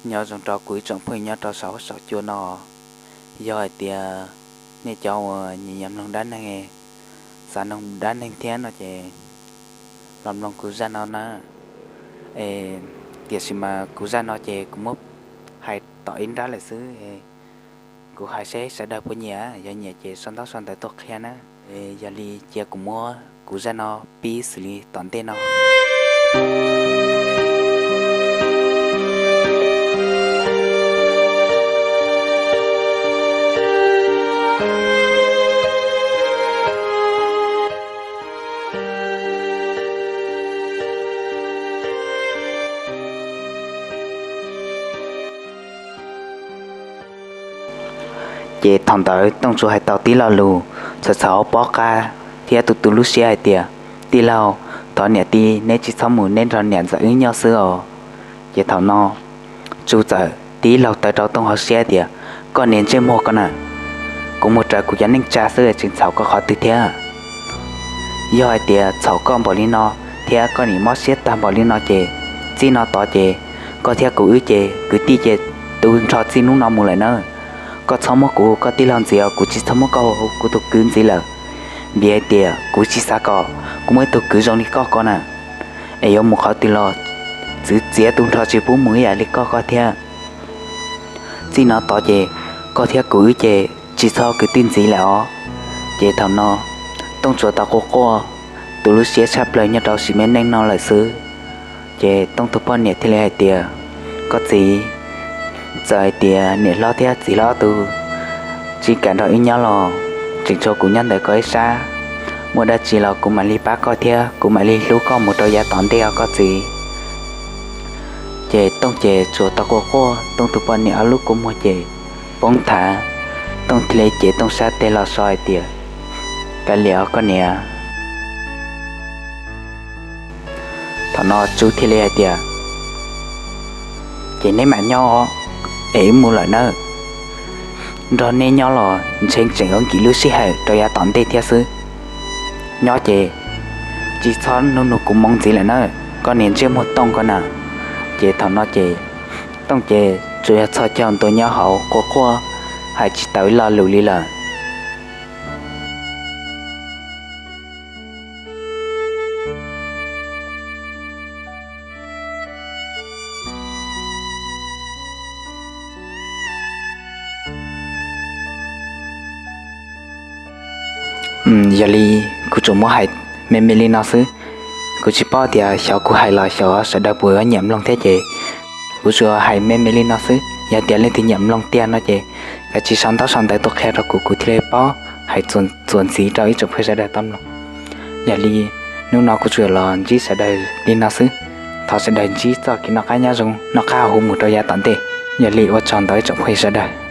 Nyob zoo rau kuv ib tsoom phooj ywg nyob rau saum huab saum cua no. Yog hais tias nej cov uas nyiam nyiam mloog dab neeg, xav mloog dab neeg thiab no ces los mloog kuv zaj no na. Es tiam sis mas kuv zaj no ces kuv muab hais tom ib nrab lawm xwb. Kuv hais seb sawv daws puas nyiam, yog nyiam ces sau ntaub sau ntawv tuaj qhia na. Es yog li cia kuv muab kuv zaj no pib xws li tom ntej no. Ces thaum ntawd Tooj Tsu hais tau tib lo lus txhaum txhaum pob qab thiab tu tu lub siab hais tias, tij laug, thov niam tij neb tsis txhob mus, neb nrog niam ntxawm wb nyob xwb os. Ces thaum no Tsu txawm tib laug taw rau Tooj hauv siab tias, koj niag ntsej muag ko na, kuv mus raws kuv cov neej tsa xwb tseem txhaum koj qhov twg thiab? Yog hais tias txhaum koj npaum li no thiab koj nim mob siab tag npaum li no ces txij no tod ces koj thiab kuv wb ces kwv tij ces tu nrho txij hnub no mus lawm na. Koj txhob muab kuv koj tij laug ntxiv os, kuv tsis txhob muab koj ua kuv tus kwv ntxiv lawm. Vim hais tias kuv tsis xav kom kuv muaj ib tug kwv zoo li koj ko na, es yuav mus qhov twg los txwv txiav tu nrho tsis pub mus ib yam li koj ko thiab. Txij no tod ces koj thiab kuv wb ces tsis txhob kwv tij ntxiv lawm os. Ces thaum no Tooj Tsu tau quaj quaj tu lub siab tshaj plaws nyob rau sim me neej no lawm xwb. Ces Tooj tus poj niam thiaj li hais tias, koj txiv, txawm hais tias niam hlob thiab txiv hlob tug tsis kam nrog wb nyob los tseem tshuav kuv nyob ntawm koj ib sab. Muaj dab tsi los kuv mam li pab koj thiab kuv mam li hlub koj mus rau yav tom ntej os koj txiv. Ces Tooj ces tsuas tau quaj quaj, Tooj tus poj niam ob lub kua muag ces poob thav. Tooj thiaj li cev Tooj sab tes los so hais tias, kav liam os koj niam. Thaum no Tsu thiaj li hais tias, ces neb mam nyob es wb mus lawm nawb. Nrog neb nyob los ntshe tseem yuav nkim lub sij hawm rau yav tom ntej thiab xwb. Nyob ces tsis txhob nug nug kuv moo ntxiv lawm nawb, koj niag ntsej muag Tooj ko na. Ces thaum no ces Tooj ces tsuas yog txhos caug ntua nyob hauv quaj quaj, hais tsis tau ib lo lus li lawm. Yog li kuv tsuas muab hais me me li no xwb. Kuv tsis paub tias xyov kuv hais los xyov sawv daws puas nyiam mloog thiab ces kuv tsuas hais me me li no xwb. Yog tias leej twg nyiam mloog tiag no ces kav tsij sau ntaub sau ntawv tuaj qhia rau kuv, kuv thiaj li paub hais txuas ntxiv rau ib tsoom phooj ywg sawv daws tau mloog. Yog li hnub no kuv tsuas los ntsib sawv daws li no xwb. Thov sawv daws ntsib txoj kev noj qab nyob zoo, noj qab haus huv mus rau yav tom ntej. Yog li ua tsaug ntau ib tsoom phooj ywg sawv daws.